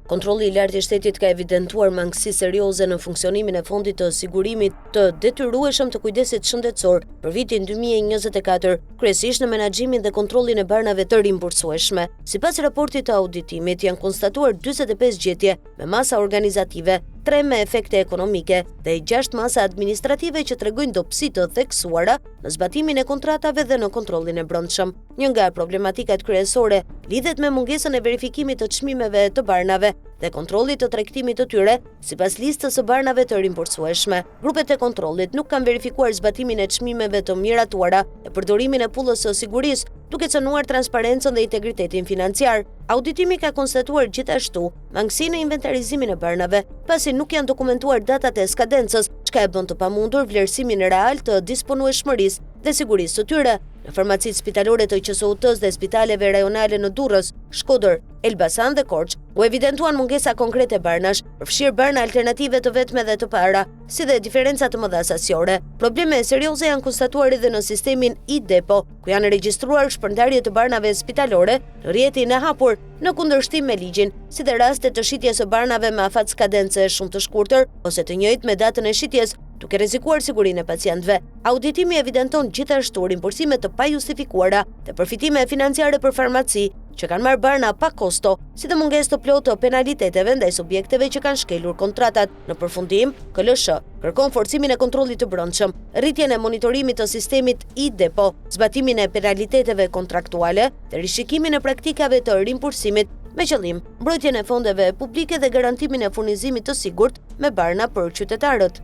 Kontrolli i Lartë i Shtetit ka evidentuar mangësi serioze në funksionimin e Fondit të Sigurimit të Detyrueshëm të Kujdesit Shëndetësor për vitin 2024, kryesisht në menaxhimin dhe kontrollin e barnave të rimbursueshme. Sipas raportit të auditimit, janë konstatuar 45 gjetje me masa organizative, 3 me efekte ekonomike dhe 6 masa administrative që tregojnë dobësi të theksuara në zbatimin e kontratave dhe në kontrollin e brendshëm. Një nga problematikat kryesore lidhet me mungesën e verifikimit të çmimeve të barnave dhe kontrollit të tregtimit të tyre sipas listës së barnave të rimbursueshme. Grupet e kontrollit nuk kanë verifikuar zbatimin e çmimeve të miratuara e përdorimin e pullës së sigurisë, duke cënuar transparencën dhe integritetin financiar. Auditimi ka konstatuar gjithashtu mangësi në inventarizimin e barnave, pasi nuk janë dokumentuar datat e skadencës, çka e bën të pamundur vlerësimin real të disponueshmërisë dhe sigurisë së tyre. Në farmacitë spitalore të QSUT-së dhe spitaleve rajonale në Durrës, Shkodër, Elbasan dhe Korçë, u evidentuan mungesa konkrete barnash, përfshirë barna alternative të vetme dhe të para, si dhe diferenca të mëdha sasiore. Probleme serioze janë konstatuar edhe në sistemin e-Depo, ku janë regjistruar shpërndarje të barnave spitalore në rrjetin e hapur, në kundërshtim me ligjin, si dhe raste të shitjes së barnave me afat skadence shumë të shkurtër ose të njëjtë me datën e shitjes, duke rrezikuar sigurinë e pacientëve. Auditimi evidenton gjithashtu rimbursime të pajustifikuara dhe përfitime financiare për farmaci që kanë marrë barna pa kosto, si dhe mungesë të plotë të penaliteteve ndaj subjekteve që kanë shkelur kontratat. Në përfundim, KLSH kërkon forcimin e kontrollit të brendshëm, rritjen e monitorimit të sistemit e-Depo, zbatimin e penaliteteve kontraktuale dhe rishikimin e praktikave të rimbursimit me qëllim mbrojtjen e fondeve publike dhe garantimin e furnizimit të sigurt me barna për qytetarët.